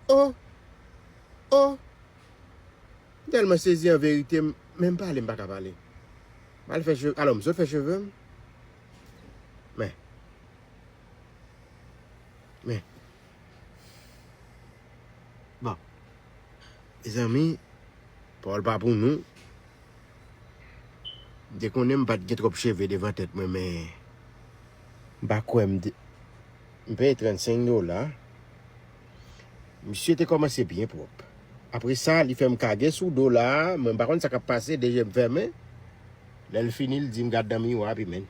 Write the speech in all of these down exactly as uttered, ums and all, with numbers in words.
Oh! Oh! M tèlman sezi an verite, m, menm pale m pa ka pale. M al fè cheve, alò m sot fè cheve m. Men. Men. Bon. Mezanmi, pawòl pa pou nou. M te konnen m pa t gen twòp cheve devan tèt mwen, men m pa kwè m te, m peye trannsenk dola. Misye te kòmanse byen pwòp. Apre sa, li fè m kage sou do la, mwen m pa konn sa k ap pase, de je m fèmen. Lè l fini, l di m gad nan miwa, epi men.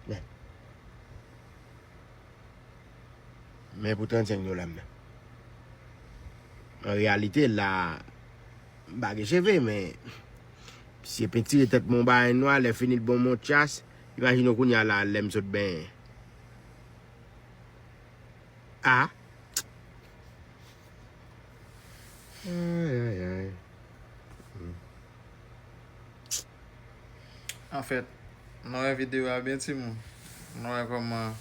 Men. Men pou trannsenk dola m nan. An reyalite, la, m pa gen cheve, men misye pentire tèt mwen yon bagay nwa, lè fini l bon mwen yon tyas. Imajine w kounye a la, lè m sot benyen. A. Ay, ay, ay. Anfèt, nou wè videyo a byen, timoun. Nou wè kòman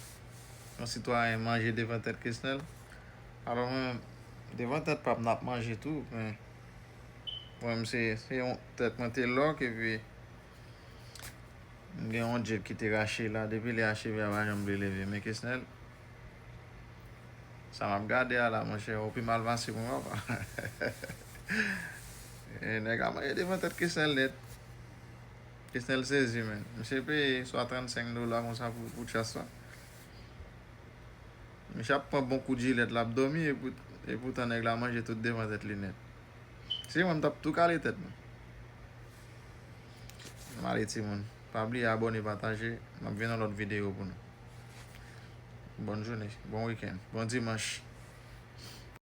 yon sitwayen manje devan tèt Kesnèl. Alò, mwen, devan tèt pa m, n ap manje tou, men mwen, se, se yon tèt mwen te lòk, epi m gen yon djed ki te rache la, depi lè a cheve a pa janm vle leve. Men Kesnèl, sa m ap gade a la, monchè, ou pi mal pase mwen, papa. E nèg la manje devan tèt Kesnèl nèt. Kesnèl sezi, men. Misye peye swa trannsenk dola konsa pou, pou tyas la. Misye ap pran bon kout jilèt, l ap dòmi, e pou, e poutan nèg la manje tout devan tèt li nèt. Se mwen, m t ap tou kale tèt mwen. M ale, timoun. Pa bliye abòne, pataje. M ap vin yon lòt videyo pou nou. Bòn jounen, bon wikenn, bon dimanch.